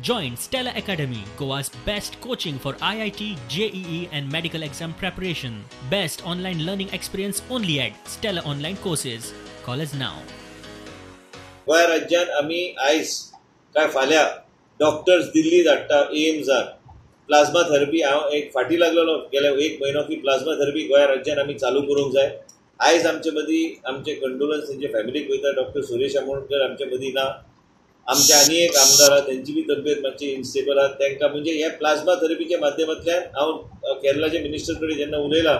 Join Stella Academy, Goa's best coaching for IIT, JEE and medical exam preparation. Best online learning experience only at Stella Online Courses. Call us now. Goa राज्यान आमी आयज काय फाल्यां doctors दिल्ली धाडटा एम्सार. Plasma therapy हांव एक फाटीं लागलेलो गेल्या एक म्हयनो की प्लाझ्मा थेरपी गोंय राज्यान आमी चालू करूंक जाय. आयज आमचे मदीं आमचे कंडोलन्स तेंच्या फॅमिलीक वयता. डॉक्टर सुरेश आमोणकर आमचे मदीं ना. आमचे आनी एक आमदार आहा तेंची बी तब्येत मातशी इनस्टेबल आहा. तांकां म्हणजे ह्या प्लाझ्मा थेरपीच्या माध्यमांतल्यान हांव केरलाच्या मिनिस्टर कडेन जेन्ना उलयलां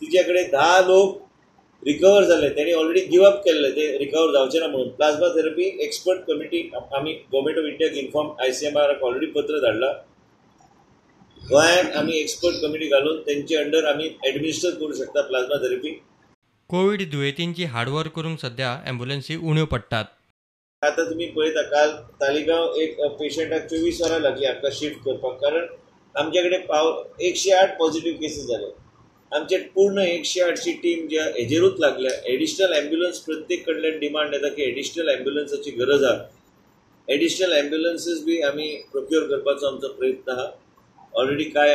तिचे कडेन 10 लोक रिकवर जाले. तेणी ऑलरेडी गिव अप केल्ले ते रिकवर जावचे ना म्हणून. प्लाझ्मा थेरपी एक्सपर्ट कमिटी आमी गव्हर्मेंट ऑफ इंडियाक इन्फॉर्म ICMR already पत्र धाडलां. गोंयांत आमी एक्सपर्ट कमिटी घालून तेंचे अंडर आमी एडमिनिस्टर करूं शकता प्लाझ्मा थेरपी. कोवीड दुयेंतींची हाडव्हर करूंक सध्या ॲम्ब्युलन्सी उण्यो पडटात. आतां तुमी पळयता काल तालिगांव एक पेशंटाक 24 वरां लागली आमकां शिफ्ट करपाक, कारण आमचे कडेन 108 पॉझिटिव्ह केसीस जाले. आमचे पूर्ण 108 टीम ज्या हेजेरूच लागल्या. एडिशनल ॲम्ब्युलन्स प्रत्येक कडल्यान डिमांड येता की एडिशनल ॲम्ब्युलन्साची गरज आहा. एडिशनल ॲम्ब्युलन्सीस बी आमी प्रोक्युअर करपाचो आमचो प्रयत्न आहा. ऑलरेडी कांय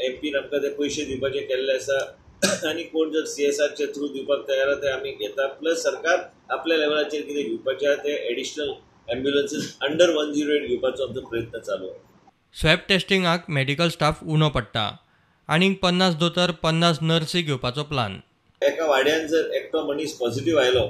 एमपीन आमकां ते पयशे दिवपाचे केल्ले आसा आनी कोण जर CSRच्या थ्रू दिवपाक तयार आहा ते आमी घेता. प्लस सरकार आपल्या लेवलाचेर कितें घेवपाचें आहा ते एडिशनल ॲम्ब्युलन्सीस अंडर 108 घेवपाचो आमचो प्रयत्न चालू आहा. स्वॅब टेस्टिंगाक मेडिकल स्टाफ उणो पडटा. आनीक 50 दोतोर 50 नर्सी घेवपाचो प्लान. एका वाड्यान जर एकटो मनीस पॉझिटिव्ह आयलो,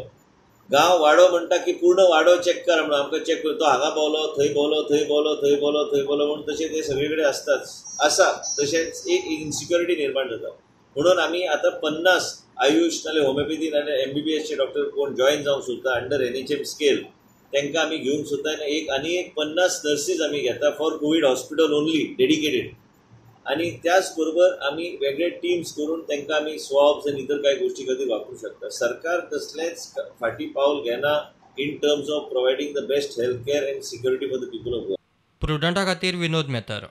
गांव वाडो म्हणटा की पूर्ण वाडो चॅक कर म्हणून आमकां चॅक कर, तो हांगा पावलो थंय पावलो थंय पावलो थंय पावलो थंय पावलो म्हणून तशें ते सगळे कडेन आसताच आसा. तशेंच एक इन्सिक्युरिटी निर्माण जाता. म्हणून आमी आतां 50 आयुश नाल्यार होमिओपॅथी नाल्यार MBBSचे डॉक्टर कोण जॉयन जावंक सोदता अंडर NHM scale तांकां आमी घेवंक सोदता. आनी एक आनी एक 50 नर्सीस आमी घेता for Covid hospital only dedicated. आनी त्याच बरोबर आमी वेगळे टिम्स करून तांकां आमी स्वॉब्स आनी इतर कांय गोश्टी खातीर वापरूंक शकता. सरकार कसलेंच फाटीं पावल घेना in terms of providing the best health care and security for the people of Goa. प्रुडंटा खातीर विनोद मेहतर.